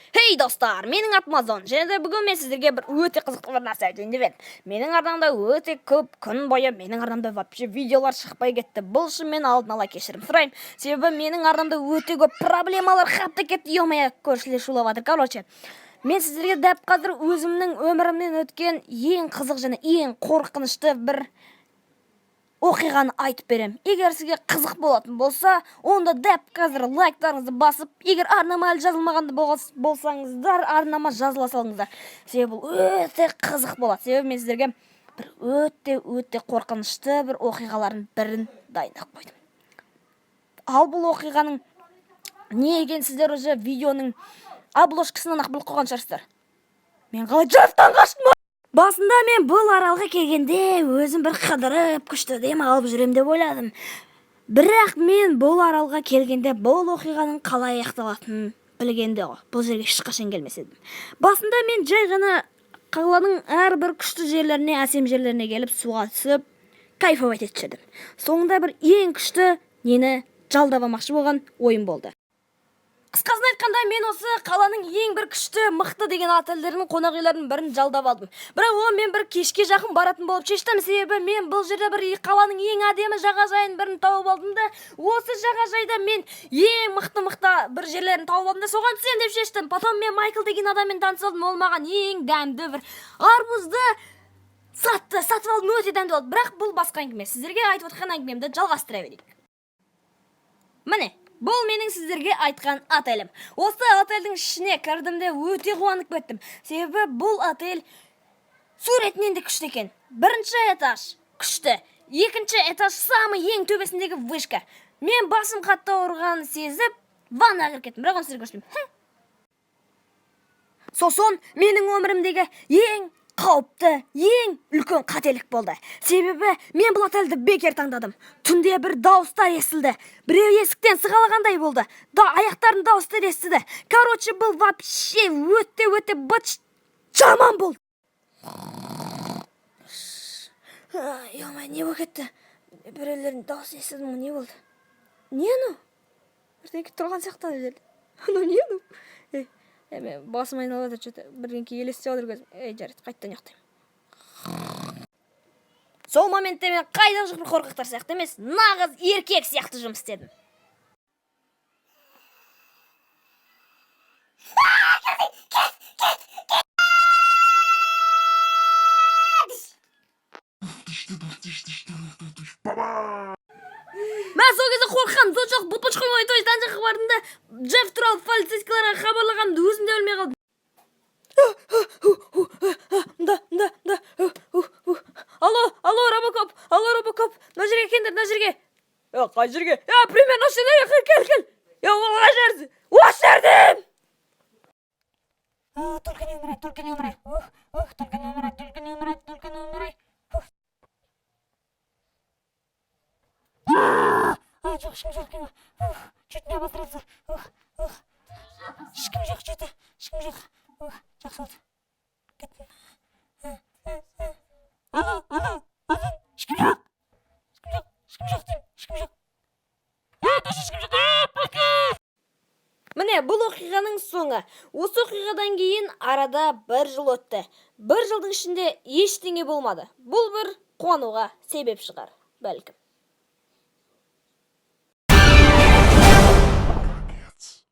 Хей, достар, менің атым Азон және де бүгін мен сіздерге бір өте қызықты бір нәрсе айтайын деп едім. Менің арнамда өте көп күн бойы менің арнамда вообще видеолар шықпай кетті. Бұл үшін мен алдын ала кешірім сұраймын. Себебі менің арнамда өте көп проблемалар қаптап кетті. Ё-моё, көршілер шулап жатыр. Короче, мен сіздерге дәп қазір өзімнің өмірімнен өткен ең қызық және ең қорқынышты бір оқиғаны айтып берем. Егер сізге қызық болатын болса, онда дәп қазір лайктарыңызды басып, егер арнама әлі жазылмаған болсаңыздар, арнама жазыла салыңыздар. Себебі бұл өте қызық болады. Себебі мен сіздерге бір өте өте қорқынышты бір оқиғалардың бірін дайындап қойдым. Ал бұл оқиғаның не екенін сіздер уже видеоның обложкасынан ақ біліп қойған шығарсыздар. Мен қалай Джеффтан қаштым? Басында мен бұл аралға келгенде өзім бір қыдырып, күшті демалып жүрем деп ойладым. Бірақ мен бұл аралға келгенде бұл оқиғаның қалай аяқталатынын білгенде ғой, бұл жерге ешқашан келмес едім. Басында мен жай ғана қаланың әрбір күшті жерлеріне, әсем жерлеріне келіп, суға түсіп, кайфовать етіп жүрдім. Соңында бір ең күшті нені жалдап алмақшы болған ойым болды. Қысқасын айтқанда, мен осы қаланың ең бір күшті, мықты деген отельдерінің, қонақ үйлерінің бірін жалдап алдым. Бірақ оған мен бір кешке жақын баратын болып шештім, себебі мен бұл жерде бір қаланың ең әдемі жағажайының бірін тауып алдым да, осы жағажайда мен ең мықты мықты бір жерлерін тауып алдым да, соған түсемін деп шештім. Потом мен Майкл деген адаммен танысып алдым, ол маған ең дәмді бір арбузды сатты, сатып алдым, өте дәмді болды. Бірақ бұл басқа әңгіме. Сіздерге айтып отқан әңгімемді жалғастыра берейік. Міне, бұл менің сіздерге айтқан отелім. Осы отельдің ішіне кірдім де, өте қуанып кеттім. Себебі бұл отель суретінен де күшті екен. Бірінші этаж күшті, екінші этаж самый ең төбесіндегі вышка. Мен басым қатты ауырғанын сезіп, ваннаға кіріп кеттім, бірақ оны сіздерге көрсетпеймін. Хе. Сосын менің өмірімдегі ең қауіпті, ең үлкен қателік болды. Себебі мен бұл отельді бекер таңдадым. Түнде бір дауыстар естілді. Біреу есіктен сығалағандай болды. Да, аяқтардың дауыстары естілді. Короче, бұл вообще өте өте быт жаман болды. Ё-моё, не болып кетті? Біреулердің дауысын естідім ғой, не болды? Не анау? Бірдеңке тұрған сияқты ана жерде. Анау не анау? Ей, мен басым айналып жатыр, что-то бірдеңке елестеп жатыр көзім. Ей, жарайды, қайтадан ұйықтаймын. Сол моментте мен қайда жоқ бір қорқақтар сияқты емес, нағыз еркек сияқты жұмыс істедім. Мен сол кезде қорыққаным соншалық, бұт бұт қоймай, то есть ана жаққа бардым да, Джефф туралы полицейскийларға хабарлағанымды өзім де білмей қалдым. Да, да, да. Алло, алло, Робокоп, алло, Робокоп, мына жерге келіңдер, мына жерге. Е, қай жерге? Е, примерно осы жерде, кел, кел. Е, ол қай жерде? Осы жерде! Только не умирай, только не умирай. Ух, ух, только не умирай, только не умирай, только не умирай. Ух. А, жоқ, ешкім жоқ екен. Ух, чуть не обосрался. Ух, ух. Ешкім жоқ, что-то. Ешкім жоқ. Ух, жақсы болды. Кеттім. Алло, алло, алло, ешкім жоқ. Ешкім жоқ, ешкім жоқ деймін, ешкім жоқ. А, даже ешкім жоқ. А, пока. Міне, бұл оқиғаның соңы. Осы оқиғадан кейін арада бір жыл өтті. Бір жылдың ішінде ештеңе болмады. Бұл бір қуануға себеп шығар, бәлкім.